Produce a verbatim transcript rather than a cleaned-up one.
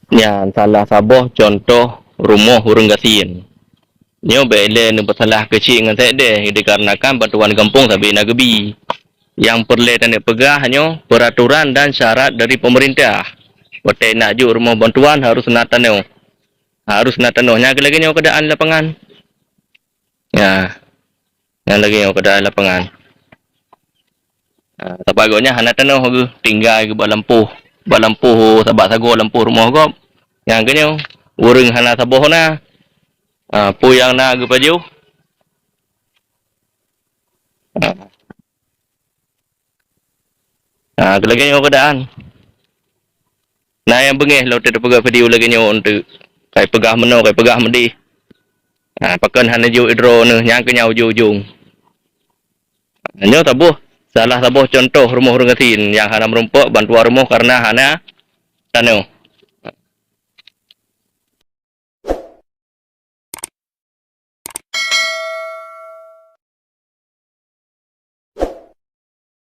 Nyan salah saboh cuntoh rumoh ureuëng gasien. Nyoe bék lé neupeusalah keuchik ngon sekdeh, dikarenakan bantuan gampông sabe na geubi. Nyang peureulée taneuk peugah nyoe peuratoran dan syarat dari peumeurintah. Watée nak jok rumoh bantuan harus na tanoh. Harus na tanoh. Nyang lagée nyoe keuadaan lapangan. Ya. Nyang lagée nyoe keuadaan lapangan. Ha, sabab gobnyan hana tanoh geuh, tinggai geuh bak lampôh. Bak lampôh, sabak sagoe lampôh rumoh gob. Nyang keunyoe, ureuëng hana saboh na. Ha, peue nyang na geupajoh. Ha. Ha, lagée nyoe keuadaan. Na nyang beungéh lôn teupeugah video lagée nyoe untuk kai peugah meunoe, kai peugah meudeh. Ha, pakon hana jok droeneuh nyang keu nyan ujong-ujong. Nyoe saboh, salah saboh cuntoh rumoh ureuëng gasien nyang hana meurumpok bantuan rumoh karena hana tanoh.